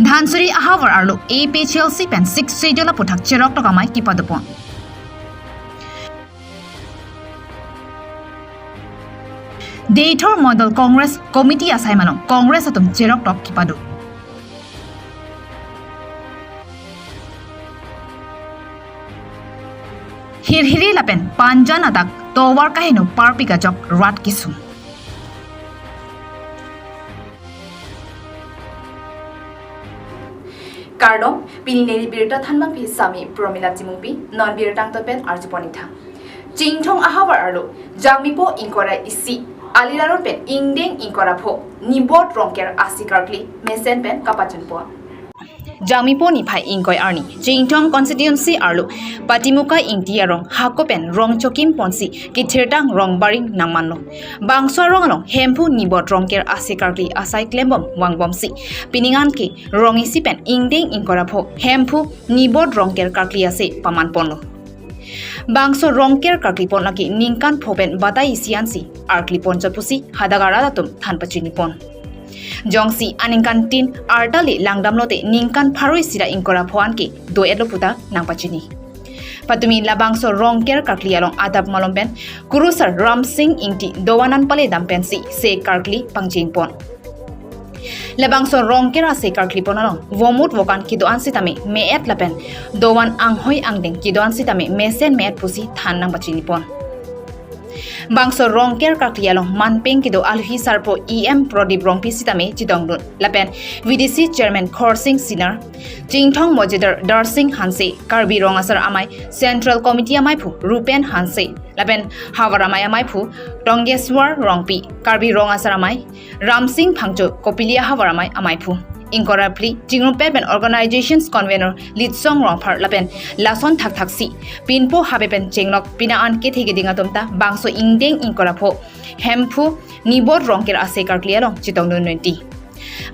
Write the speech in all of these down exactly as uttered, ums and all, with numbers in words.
Dhansiri ahavar arlo A P H L C pen Sixth Schedule aphuthak cheroktok amei kepadopon. Deithor Mandal Congress Committee asai malom Congress atum cheroktok kepado. Hirhiri lapen Panjan adak tovar kaheno parpik ajok rat kesung. Kardom, pini neli birta thanbangpi sami Promila Timungpi, non birta angton pen arjupon ingthang. Chinthong ahavar arlo, Jangmipo ingkoi ra isi, Aliraron pen ingdeng ingkoi ra pho, Nibot Rongker ase karkli, mesen pen kapachunpon. Jangmipo niphai ingkoi arni, Chinthong constituency arlo, Patimuka Ingti arong, hako pen rong chokim ponsi, kethirtang rong baring nangmanlo. Bangso arong along, Hemphu Nibot Rongker ase karkli asai klembom vangbomsi, pining an ke, rong isi pen ingdeng ingkoi ra pho, Hemphu Nibot Rongker karkli ase pamanponlo. Bangso Rongker karklipon lake ningkan pho pen batai isi ansi arklipon chot pusi hadak arat atum than pachinipon. Jongsi aningkan tin arta le langdamlote ningkan pharo isi ra ingkoi ra pho an ke do-etlo puta nangpachini. Patumi labangso Rongker karkli along adap malom pen Kurusar Ramsing Ingti doan an pale dam pensi se karkli pangchengpon. Labangso Rongker ase karklipon along, vomut vokan kedo-an sitame me-et lapen doan anghoi angdeng kedo-an sitame mesen me-et pusi than nangpachinipon. Bangso Rongker karkli along manpeng kedo aluhi sarpo E M Prodip Rongpi sitame chetongdun lapen V D C Chairman Khorsing Sinar, Chinthong Mojidar Darsing Hanse, Karbi Rong Asar Amei Central Committee ameiphu Rupen Hanse, lapen Havar Amei ameiphu Tonggeswar Rongpi, Karbi Rong Asar Amei Ramsing Phangcho, Kopili ahavar amei ameiphu ingkoi ra phli, chingrumpet pen organizations convener Litsong Rongphar lapen lason thakthaksi pinpo habe pen chenglok pina an kethe keding atum ta bangso ingdeng ingkoi ra pho Hemphu Nibot Rongker ase karkli along chetongdun nenti.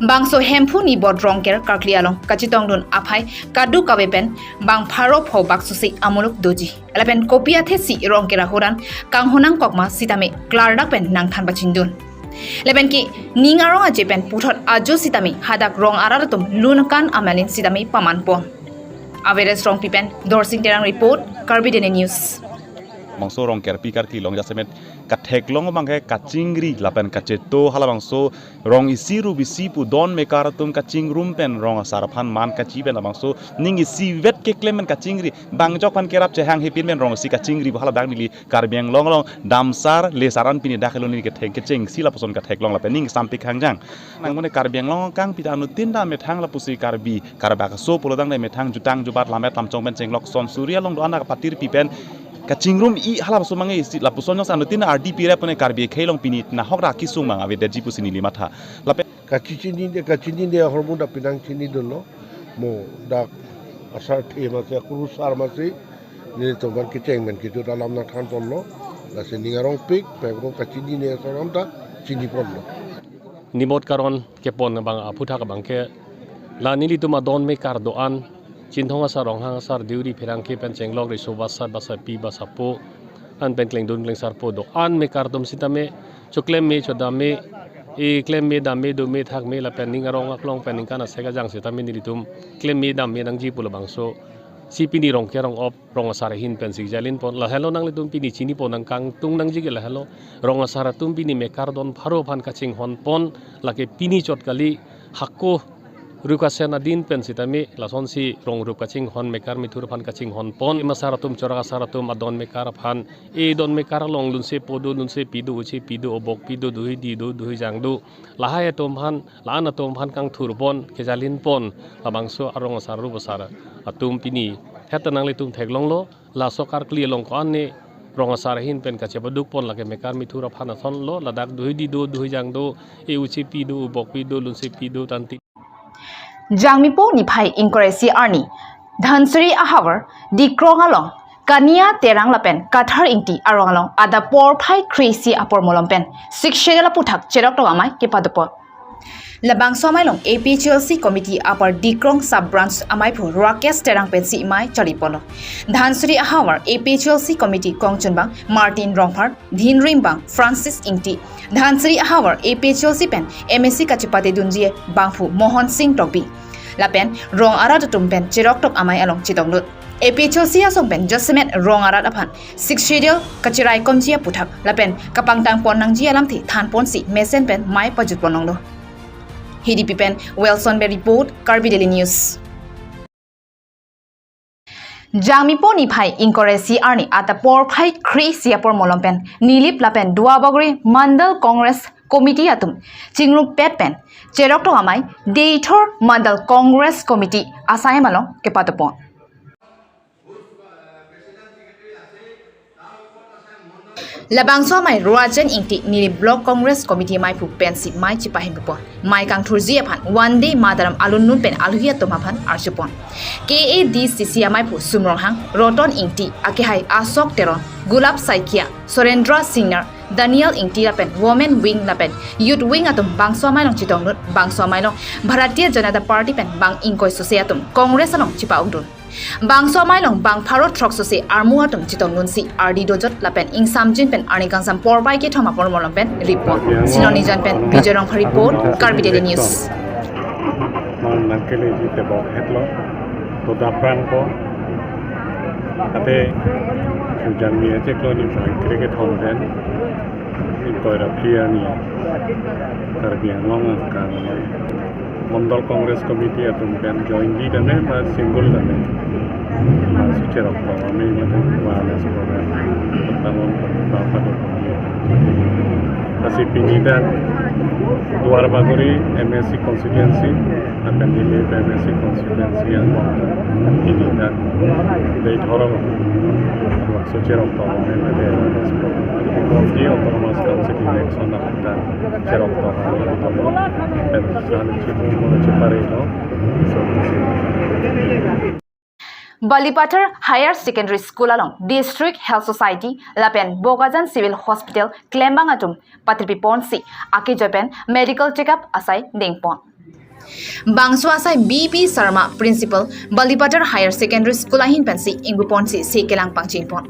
Bangso Hemphu Nibot Rongker karkli along kachetongdun aphai kadokave pen bang pharo pho baksosi amuluk doji. Lapen kopi athesi Rongker ahut an kanghon nangkok ma sitame klardak pen nangthan pachindun. Lapen ke ning arong aje pen puthot ajo sitame hadak rong arat atum lunkan amalin sitame pamanpon. Averes Rongpi pen Dorsing Terang report, Karbi Daily News. Bangso Rongkerpi karkli along jasemet katheklong abang ke kachingri lapen kacheto halabangso rong isi rup isi pu don mekar atum kachingrum pen rong asar aphan man kachi pen labangso ning isivet keklem pen kachingri bang ajok aphan kerap chehang hepin pen rong isi kachingri pu hala dak neli Karbi Anglong along damsar lesar an pini dak helo neli ketheng kechengsi lapuson katheklong lapen ning sampik hangjang. Nang mane Karbi Anglong kangpi ta anuttin ta methang lapusi Karbi, Karbi akaso pulo tangte methang jutang jubat lam-et lam chong pen chenglok son suri along do-an kapatirpi pen kachingrum-i halabangso mange isi lapuson jongsi anuttin ardi pirep mane Karbi akhei along pini nahok ra kesung mang avedetji pusi neli matha. Lapen kachichinine, kachinine ahormu dak pinang chinidunlo. Mo dak asar the masi, akurusar masi, nelitum aphan kecheng pen kejut alam nangthanponlo. Lasi ning arongpik, pekong kachinine asar anta chiniponlo. Nibot karon kepon abang aphuthak abang ke la nelitum adon mekar do-an, Chinthong asar, Ronghang asar, Deuri Pherangke pen chenglok riso basat basapi basapo an pen klengdun klengsarpo do-an mekar atum sitame choklem me chodam me, e klem me dam me do me thak me lapen ning arong aklong pen ningkan asek ajang sitame nelitum klem me dam me nangji pu labangso si pini Rongker rong-op rong asar ahin pensi jalinpon. Lahelo nanglitum pini chinipon nang kangtung nangji ke lahelo. Rong asar atum pini mekar don pharo aphan kachinghonpon, lake pini chot kali, hako rukasen adin pen sitame lasonsi rong rup kachinghon mekar mithur aphan kachinghonpon. Masar atum, chorak asar atum adon mekar aphan, e don mekar along lunsepo do, lunsepi do, uchepi do, obokpi do, duhidi do, duhijang do, lahai atum aphan, la-an atum aphan kangthurpon, kejalinpon, labangso arong asar rup asar atum pini het ta nanglitum theklonglo. Laso karkli along ko-an ne rong asar ahin pen kachepadukpon, lake mekar mithur aphan asonlo, ladak duhidi do, duhijang do, e uchepi do, obokpi do, lunsepi do, tanti. Jangmipo niphai ingkoi ra isi arni, Dhansiri ahavar, Dikrong along, Kania Terang lapen Kathar Ingti arong along adap porphai kre-isi apor malom pen Sixth Schedule aphuthak cheroktok amei kepadopon. Labangso amei along A P H L C committee upper Dikrong sub branch ameiphu Rakesh Terang pensi amei chariponlo. Dhansiri ahavar A P H L C committee kongchunbang Martin Rongphar, dhinrimbang Francis Ingti, Dhansiri ahavar A P H L C pen M A C kachepatedunji bangphu Mohon Sing Tokbi, Lapen rong arat atum pen cheroktok amei along chetonglut. A P H L C asong pen jasemet rong arat aphan Sixth Schedule kacheraikomji aputhak lapen kapangtangpon nangji alamthe thanponsi mesen pen mei pajutpon longlo. Hidipi pen Wilson Bey report, Karbi Daily News. Jangmipo niphai ingkoi ra isi arni adap porphai kre-isi apor malom pen Nilip lapen Duarbagori Mandal Congress Committee atum chingrumvet pen cheroktok amei Deithor Mandal Congress Committee asai malom kepadopon. Labangso amei Rajen Ingti Nilip Block Congress Committee meiphu pensi mei chepahempupon. Mei kangthurji aphan Vande Mataram alun nun pen alohi atum aphan arjupon. K A D C C ameiphu Sum Ronghang, Roton Ingti, akehai Asok Teron, Gulab Saikia, Surendra Singnar, Daniel Ingti lapen Women Wing lapen Youth Wing atum bangso amei along chetonglut. Bangso amei along Bharatiya Janata Party pen bang ingkoi sose atum Congress along chepa-ongdun. Bangso amei along bang pharo throksose armu atum chetongnunsi ardi dojot lapen ingsamjin pen arni kangsam porphai kethom apor malom pen ripon. Silonijan pen Bijoy Rongphar report, Karbi Daily News. Non nangkeleji tebok hetlo, to daprang ko, ate sujang ni acheklo niphai kre kethom pen ingkoi ra phli arni Karbi Anglong angkang Mandal Congress Committee atum pen jointly tame ba single tame ba cheroktok amei mate awareness program tangpon ba pado. Lasi pini dak Duarbagori M A C constituency lapen Nilip M A C constituency angbong pini dak Deithor labangso cheroktok amei mate awareness program. Di Autonomous Council election aphan dak cheroktok amei pen san chibu mo chepare lo. So, Balipathar Higher Secondary School along District Health Society lapen Bokajan Civil Hospital klembang atum patripiponsi akejoi pen medical checkup asai dengpon. Bangso asai B P Sharma, Principal, Balipathar Higher Secondary School ahin pensi ingpuponsi se kelang pangchengpon.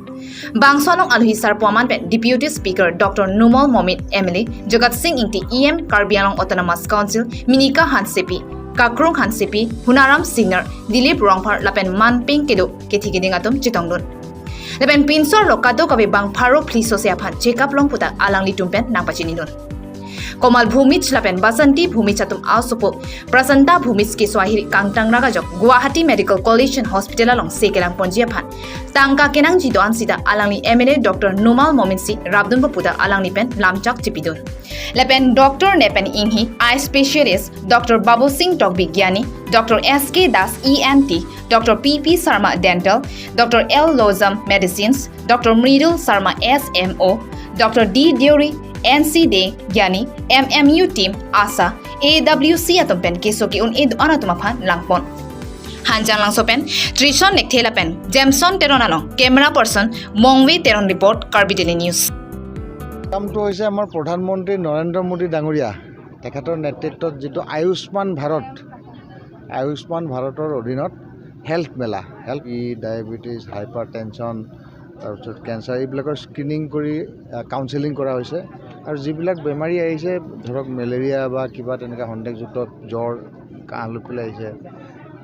Bangso along alohi sarpo aman pen Deputy Speaker Doctor Numal Momin, M L A, Jagat Sing Ingti, E M, Karbi Anglong Autonomous Council, Minika Hansepi, Kakrung Hansepi, Hunaram Singnar, Dilip Rongphar lapen manpeng kedo kethi keding atum chetongdun. Lapen pinso arlo kadokave bang pharo phli sose aphan checkup long puta alanglitum pen nangpachininun. Komal Bhumij lapen Basanti Bhumij atum asopo Prasanta Bhumij keso ahir kangtang ragajok Guwahati Medical College and Hospital along se kelangponji aphan tangka kenangji do-an sita alangli M L A Doctor Numal Momin si rapdunpo puta alangli pen lamchak chipidun. Lapen doctor nepen inghi eye specialist Doctor Babu Singh Tokbi Gyani, Doctor S K Das E N T, Doctor P P Sharma Dental, Doctor L Lozam Medicines, Doctor Mridul Sharma S M O, Doctor D Deuri, N C De Gyani, M M U team, ASHA, A W C atum pen keso ke-un-e do-an atum aphan langpon. Hanjanglangso pen Trishon Lekthe lapen Jameson Teron along camera person Mongve Teron report, Karbi Daily News. কামটো হৈছে আমাৰ প্ৰধানমন্ত্ৰী নৰেন্দ্ৰ মোদী ডাঙৰীয়া, তেখেতৰ নেতৃত্বত যিটো আয়ুষ্মান ভাৰত, আয়ুষ্মান ভাৰতৰ অধীনত হেল্থ মেলা, হেল্থ, ডায়েবেটিছ, হাইপাৰ টেনশ্যন, তাৰপিছত কেঞ্চাৰ, এইবিলাকৰ স্ক্ৰিনিং কৰি, আ, কাউন্সেলিং কৰা হৈছে। আৰু যিবিলাক বেমাৰী আহিছে, ধৰক মেলেৰিয়া বা কিবা তেনেকুৱা সন্দেহযুক্ত জ্বৰ, কাহ লৈ পেলাই আহিছে,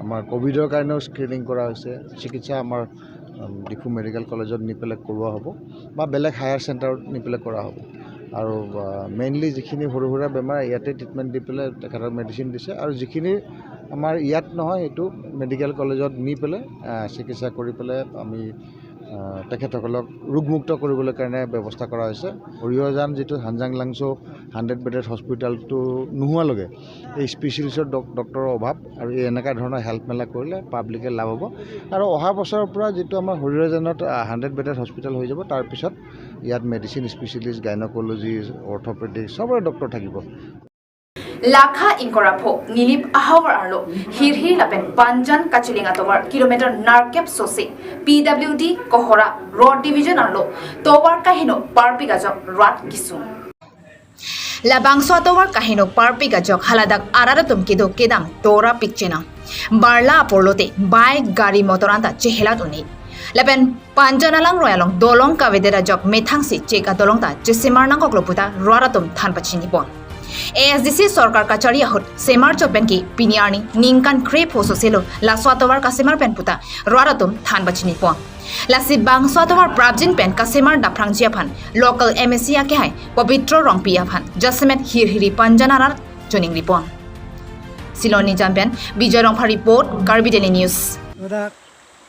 আমাৰ ক'ভিডৰ কাৰণেও স্ক্ৰিনিং কৰা হৈছে। চিকিৎসা আমাৰ, উম, ডিফু মেডিকেল কলেজত নি পেলাই কৰোৱা হ'ব বা বেলেগ হায়াৰ চেণ্টাৰত নি পেলাই কৰা হ'ব। আৰু, আ, মেইনলি যিখিনি সৰু সুৰা বেমাৰ ইয়াতে ট্ৰিটমেণ্ট দি পেলাই তেখেতক মেডিচিন দিছে। আৰু যিখিনি আমাৰ ইয়াত নহয়, এইটো মেডিকেল কলেজত নি পেলাই, আ, চিকিৎসা কৰি পেলাই আমি, আ, তেখেতসকলক ৰোগমুক্ত কৰিবলৈ কাৰণে ব্যৱস্থা কৰা হৈছে। হৰিহৰজান যিটো হানজাংলাংচ' হাণ্ড্ৰেড বেডেড হস্পিটেলটো নোহোৱালৈকে এই স্পেচিয়েলিষ্টৰ ডক-, ডক্টৰৰ অভাৱ আৰু এই এনেকুৱা ধৰণৰ হেল্থ মেলা কৰিলে পাব্লিকে লাভ হ'ব। আৰু অহা বছৰৰ পৰা যিটো আমাৰ হৰিহৰজানত, আ, হাণ্ড্ৰেড বেডেড হস্পিটেল হৈ যাব, তাৰপিছত ইয়াত মেডিচিন স্পেচিয়েলিষ্ট, গাইনকলজিষ্ট, অৰ্থপেডিক, চবৰে ডক্টৰ থাকিব। Lakha ingkoi ra pho Nilip ahavar arlo Hirhir lapen Panjan kachiling atovar kilometer nerkep sose P W D Kohora Road Division arlo tovar kaheno parpik ajok rat kesung. Labangso atovar kaheno parpik ajok haladak arat atum kedo kedam tora pikchena. Barla apor lote bike, gari motor anta chehelat un-e. Lapen Panjan alangroi along dolong kavedet ajok methangsi chek adolong ta chesemar nangkoklo puta rat atum than pachinipon. ASDC sorkar kachari ahut semar cho pen ke pini arni ningkan krepho soselo laso atovar kasemar pen puta rat atum than pachini pon. Lasi bangso atovar prapjin pen kasemar daphrangji aphan local MAC akehai Pobitro Rongpi aphan jasemet hirhiri panjan arat choningri pon. Silon Nijam pen Bijoy Rongphar report, Karbi Daily News. Ladak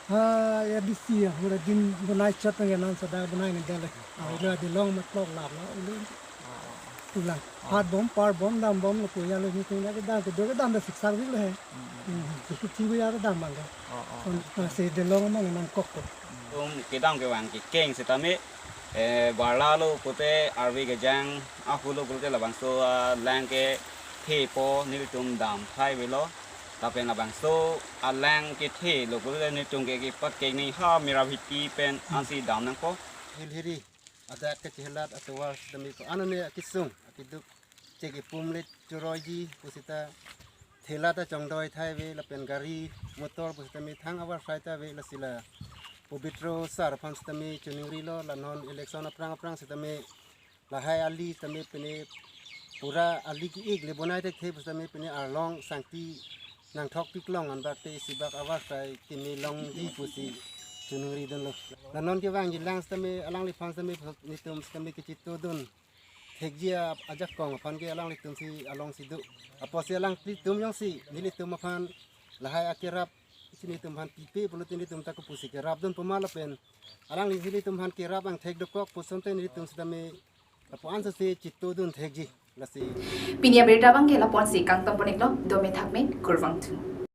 ha ASDC ya, mulai din bonai chot nang nan sada bonai nang dale. Ah, ilo dilong matlok lam lo, ilo tulang. Phat bom, par bom, dam bom lo, kuya lo, ni tung na kedam, kedo kedam da siksak dik lo he. Hmm, siksak dik ya kedam bang ke. Kon, ah, si dilong mang nang kok ko. Tum kedam kevang kekeng setame, eh, barla lo pute arve kejang, ahu lo pute labangso, ah, lang kethe po nelitum dam thai avelo. Lapen labangso alang kethe lo pute nelitum ke kepakeng ni ha Miraphiti pen ansi dam nangpo. Hilhiri adak kechehelat atovar setame ko anone akisung akiduk chekipum le choroiji pusita thela ta chongdoi thai ave lapen gari motor pusitame thang avarsai ta ave, lasi la Pobitro sir aphan sitame choningrilo, la non election aphrang aphrang sitame lahai ali sitame pine pura ali ki-ik le bonai thekthe pusitame pine arlong sangti nangthok piklong anbak te isi bak avarsai keme longji pusi choningri dunlo. La non kevangji lang sitame alangliphan sitame netum sitame kechitodun thekji a-, ajakong aphan ke alanglitum si alongsi do. Apotsi alanglitum jongsi nelitum aphan lahai akerap si netum aphan pipe pulote netum ta kopusi kerap dunpo ma lapen alangli si netum aphan kerap angthek dokok pu asonte netum sitame lapu-an si chitodun thekji lasi. Pini abirta abang ke lapu-ansi kangton pon-iklo, dome thakme, kurvangthu.